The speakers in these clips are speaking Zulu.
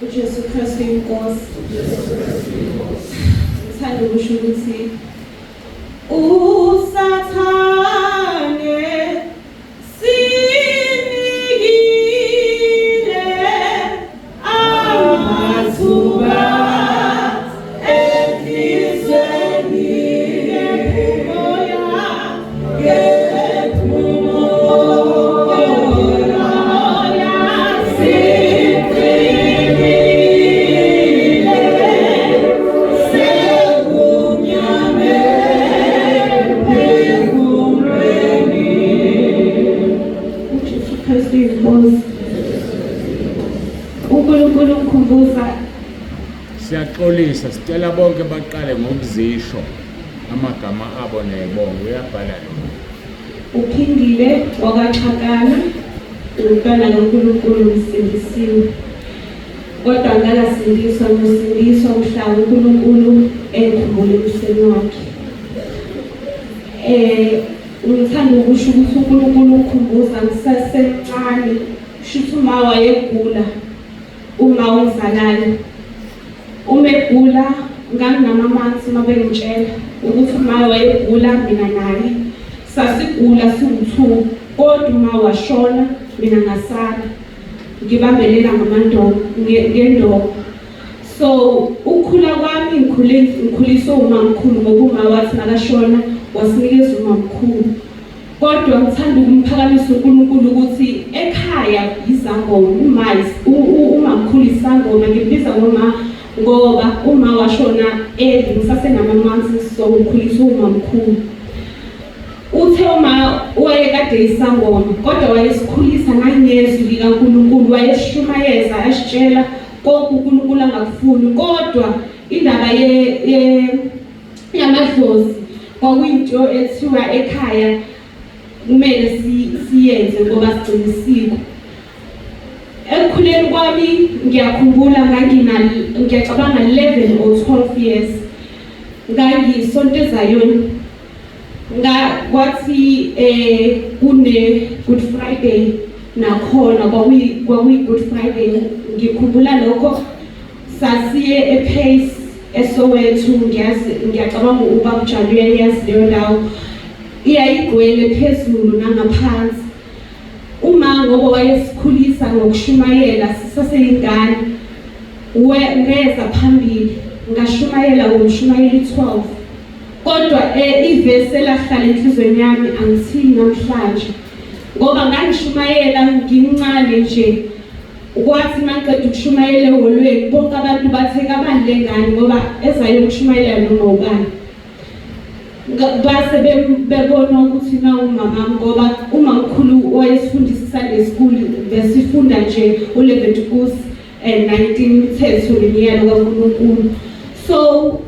UJesu Kristu inkosi. Ngithanda ukusho ukuthi uSathane sinikile amathuba enhlizweni umoya uNkulunkulu ngikhumbuza. Siyaxolisa, sicela bonke baqale ngokuzisho amagama abo neyibongo. Uyabhala lo. Uphindile wakaXhakana, umntwana kaNkulunkulu ngisindisiwe. Kodwa ngakasindiswa, ngiyosindiswa mhla uNkulunkulu engikhumbula ebusweni wakhe. Ngithanda ukusho ukuthi uNkulunkulu ungikhumbuza ngisasemncane, shuthi uma wayegula, uma ungizalayo. Uma egula nganginamamanzi uma bengitshela ukuthi uma wayegula mina naye sasigula siwu-two kodwa uma washona mina ngasala ngibambelela ngamandongo ngendongo. So ukukhula kwami ngikhule ngikhuliswe umamkhulu ngoba uma wathi makashona wasinikeza umamkhulu. Kodwa ngithanda ukumphakamisa uNkulunkulu ukuthi ekhaya yizangoma uma umamkhulu isangoma ngimbiza ngoma ngoba uma washona early ngisasenama-months so ngikhuliswe umamkhulu. Uthe uma wayekade isangoma kodwa wayesikhulisa nangezwi likaNkulunkulu wayesishumayeza asitshela konke uNkulunkulu angakufuni kodwa indaba ye yamadlozi kwakuyinto ethiwa ekhaya kumele siyenze ngoba sigcina isiko. Ekukhuleni kwami ngiyakhumbula ngangina ngiyacabanga 11 or 12 years ngangisonto eZayoni nga kwathi kune Good Friday nakhona kwakuyi kwakuyi Good Friday ngikhumbula lokho sasiye ePace eSoweto ngiyazi ngiyacabanga ukuba uJanu uyayazi leyo ndawo iyayigcwele phezulu nangaphansi uma ngoba wayesikhulisa ngokushumayela sisaseyingane ngeza phambili ngashumayela ngomshumayeli 12 kodwa ivesi elahlala enhlizweni yami angithini namhlanje ngoba ngangishumayela ngimncane nje. Kwathi mangiqeda ukushumayela eholweni bonke abantu bathe kabani le ngane ngoba ezayo ukushumayela noma ubani. Base bebona ukuthi nawumama ngoba umamkhulu wayesifundisa i-Sunday school besifunda nje uLeviticus 19 imithetho nemiyalo kaNkulunkulu. So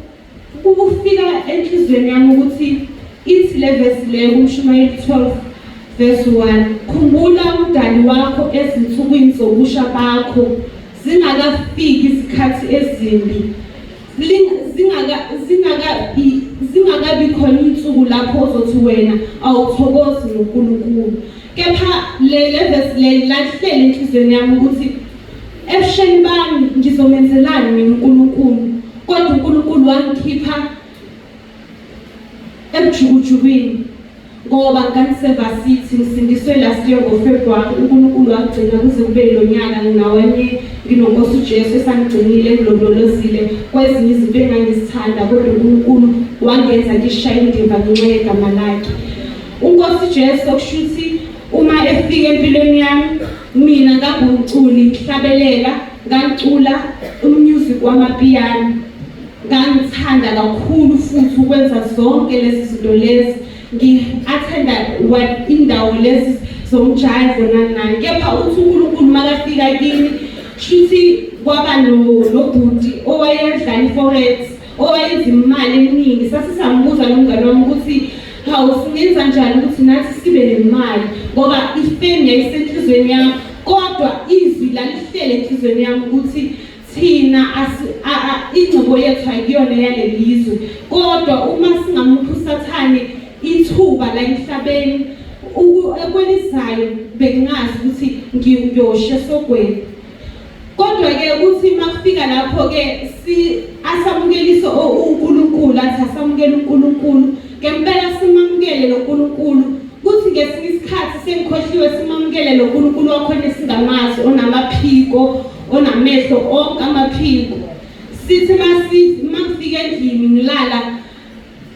Ukufika enhliziyweni yami ukuthi ithi le vesi leyo kuMshumayeli 12 verse 1 khumbula umdali wakho ezinsukwini zobusha bakho zingakafiki izikhathi ezimbi zingakabi zingakabi khona insuku lapho ozothi wena awuthokozi ngoNkulunkulu kepha le le verse le lahlele enhliziyweni yami ukuthi Ebusheni bami ngizomenzelani mina uNkulunkulu? Kodwa uNkulunkulu wangikhipha ebujukujukwini ngoba ngangisevasithi ngisindiswe last year ngoFebruary uNkulunkulu wangigcina kuze kube lo nyaka nginawanye nginoNkosi uJesu esangigcinile engilondolozile kwezinye izinto engangizithanda kodwa uNkulunkulu wangenza ngishaye indiva ngenxa yegama lakhe. UNkosi Jesu kushuthi uma efika empilweni yami Mina ngangumculi ngihlabelela ngangicula umusic wamapiyano ngangithanda kakhulu futhi ukwenza zonke lezi zinto lezi ngi-athenda what indawo lezi zomjayivo nani nani kepha uthi uNkulunkulu makafika kimi shuthi kwaba nobhuti owayedlala i-forex owayenza imali eminingi sasisambuza nomngane wami ukuthi hawu singenza njani ukuthi nathi sibe nemali ngoba ifemu yayisenhlizweni yami kodwa izwi lalihlele enhlizweni yami ukuthi thina ingcebo yethu ayikuyona yalelizwe kodwa uma singamupha usathane ithuba la emhlabeni ekwelizayo bengingazi ukuthi ngiyosha esogweni. Kodwa-ke kuthi uma kufika lapho-ke si asamukelise uNkulunkulu, athi asamukele uNkulunkulu ngempela, simamukele lo Nkulunkulu. Kuthi ngesinye isikhathi sengikhohliwe, simamukele lo Nkulunkulu wakhona esingamazi, onamaphiko, onamehlo onke amaphiko. Sithi mangifika endlini ngilala,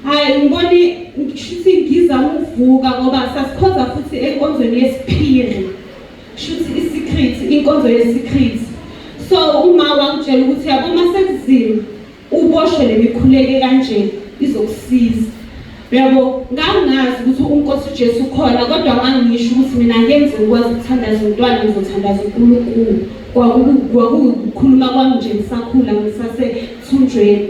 hayi, ngibone shuthi ngizama ukuvuka, ngoba sasikhonza futhi enkonzweni yesiphiri, shuthi i-secret, inkonzo ye-secret. So uma wangitshela ukuthi, yabo, uma sekuzima uboshwe lemikhuleke kanje izokusiza, uyabo. Ngangazi ukuthi uNkosi uJesu ukhona, kodwa ngangisho ukuthi mina ngenze ngikwazi ukuthandaza umntwana, ngizothandaza uNkulunkulu. Kwakuwukukhuluma kwami nje ngisakhula, ngisasethunjweni.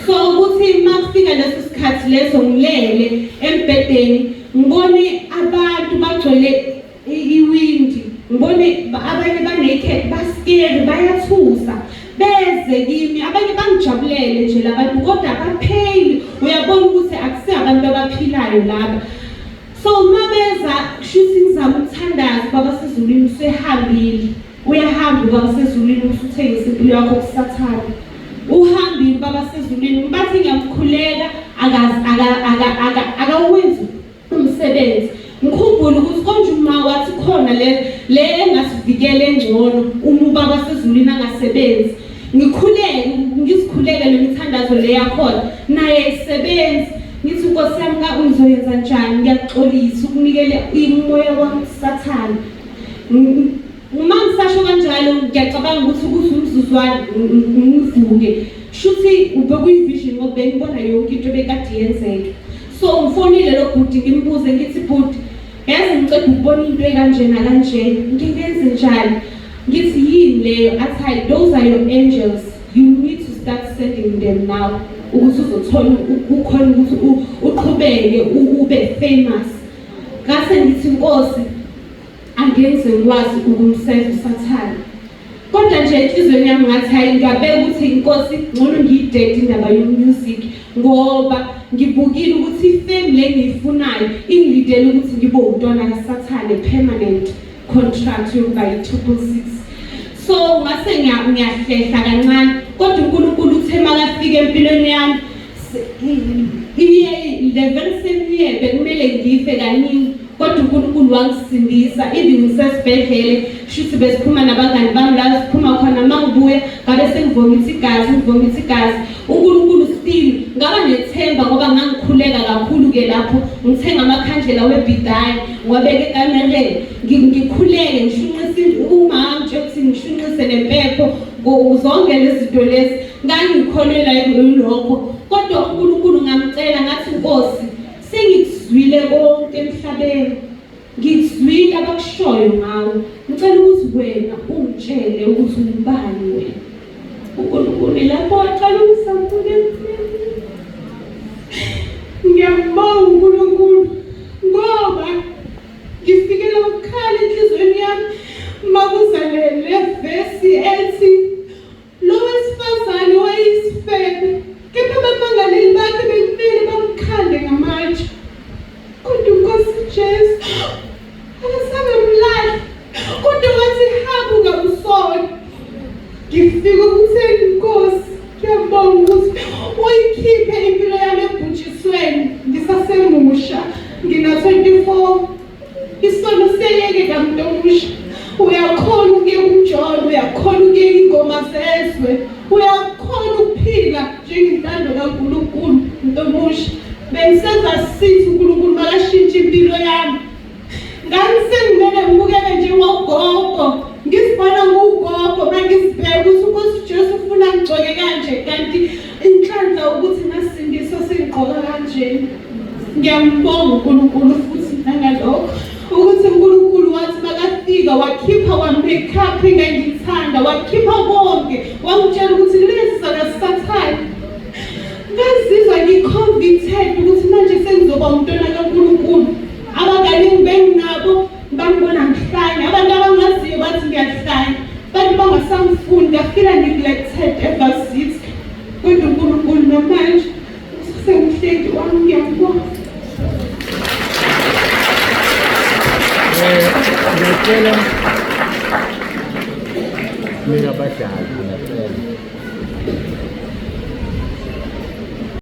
So ukuthi uma kufika leso sikhathi leso, ngilele embhedeni, ngibone abantu bagcwele iwindi, ngibone abanye ba-naked, ba-scary, bayathusa, beze kimi, abanye bangijabulele nje labantu, kodwa abapheli, uyabona ukuthi akusi abantu abaphilayo laba. So uma beza, kushuthi ngizama ukuthandaza, Baba sezulwini usehambile, uyahamba uBaba sezulwini, usuthengisa impilo yakho kuSathane, uhambile uBaba sezulwini. Ngibathi ngiyamkhuleka, akawenzi umsebenzi. Ngikhumbule ukuthi konje uma wathi khona le engasivikela engcono uma uBaba sezulwini angasebenzi, ngikhuleke, ngizikhuleke le mithandazo le yakhona, naye isebenzi. Ngithi, Nkosi yami, ka ngizoyenza njani? Ngiyaxolisa ukunikele umoya wami kuSathane. Uma ngisasho kanjalo, ngiyacabanga ukuthi kuze umzuzwana ngivuke, shuthi ubekuyi-vision, ngoba bengibona yonke into ebekade yenzeka. So ngifonile lo bhuti, ngimbuze, ngithi, "Bhuti, yazi ngiceda ukubona into ekanje nakanje, ngingenze njani?" Ngithi, "Yini leyo?" Athi, "Hayi, those are your angels, you need to start sending them now ukuthi uzothola ukhona ukuthi uqhubeke ube famous." Ngase ngithi, "Nkosi, angenze ngikwazi ukumseva uSathane." Kodwa nje enhliziyweni yami ngathi, hayi, ngiyabeka ukuthi, Inkosi, ngcono ngiyidede indaba yo-music, ngoba ngibukile ukuthi i-fame le engiyifunayo ingilidele ukuthi ngibe umntwana kaSathane, permanent contract yokuba yi-666. So ngase ngiyahlehla kancane, kodwa uNkulunkulu uthe makafika empilweni yami, iye the very same year bekumele ngife kaningi, kodwa uNkulunkulu wangisindisa. Even ngisesibhedlele, shuthi besiphuma nabangani bami la siphuma khona, uma ngibuya ngabe sengivomitha igazi, ngivomitha igazi. uNkulunkulu still ngaba nethemba, ngoba ngangikhuleka kakhulu-ke lapho, ngithenga amakhandlela webhidayi, ngiwabeka ekamereni, ngikhuleke, ngishunqise uma ngitshe ukuthi ngishunqise nempepho, zonke lezi zinto lezi ngangikholelwa yilokho. Kodwa uNkulunkulu ngamcela, ngathi, "Nkosi, sengikuzwile konke emhlabeni, ngikuzwile abakushoyo ngawe, ngicela ukuthi wena ungitshele ukuthi ungubani wena." UNkulunkulu lapho waqala ukusambuka emhlabeni. Ngiyambonga uNkulunkulu, ngoba ngifikela ukukhala enhliziyweni yami makuza le vesi ethi lo wesifazane wayisifebe, kepha abamangaleli bakhe bekumele bamkhande ngamatshe, kodwa uNkosi Jesu akazange amlahle, kodwa wathi, "Hamba, ungamsoli." Ngifika ukutheni, Nkosi, ngiyabonga ukuthi uyikhiphe impilo yami ebhujisweni ngisasemusha, ngina-24. Isono siyayekeka, muntu omusha. Uyakhona ukuyeka umjolo, uyakhona ukuyeka ingoma zezwe, uyakhona ukuphila njengentando kaNkulunkulu, muntu omusha. Bengisenza sithi uNkulunkulu makashintshe impilo yami. Ngangisengimele ngibukeke njengogogo, ngizibona ngugogo mangizibheka ukuthi uNkosi Jesu ufuna ngigcoke kanje, kanti inhlanhla ukuthi ngasindiswa sengigqoka kanjena. Ngiyambonga uNkulunkulu futhi nangalokho, ukuthi uNkulunkulu wathi makafika wakhipha wa-makeup engangiyithanda, wakhipha konke, wangitshela ukuthi lezi zakaSathane. Ngazizwa ngi-convicted ukuthi manje sengizoba umntwana kaNkulunkulu. Abangani benginabo bangibona ngihlanya, abantu abangaziyo bathi ngiyahlanya, abantu bangasangifuni, ngafila.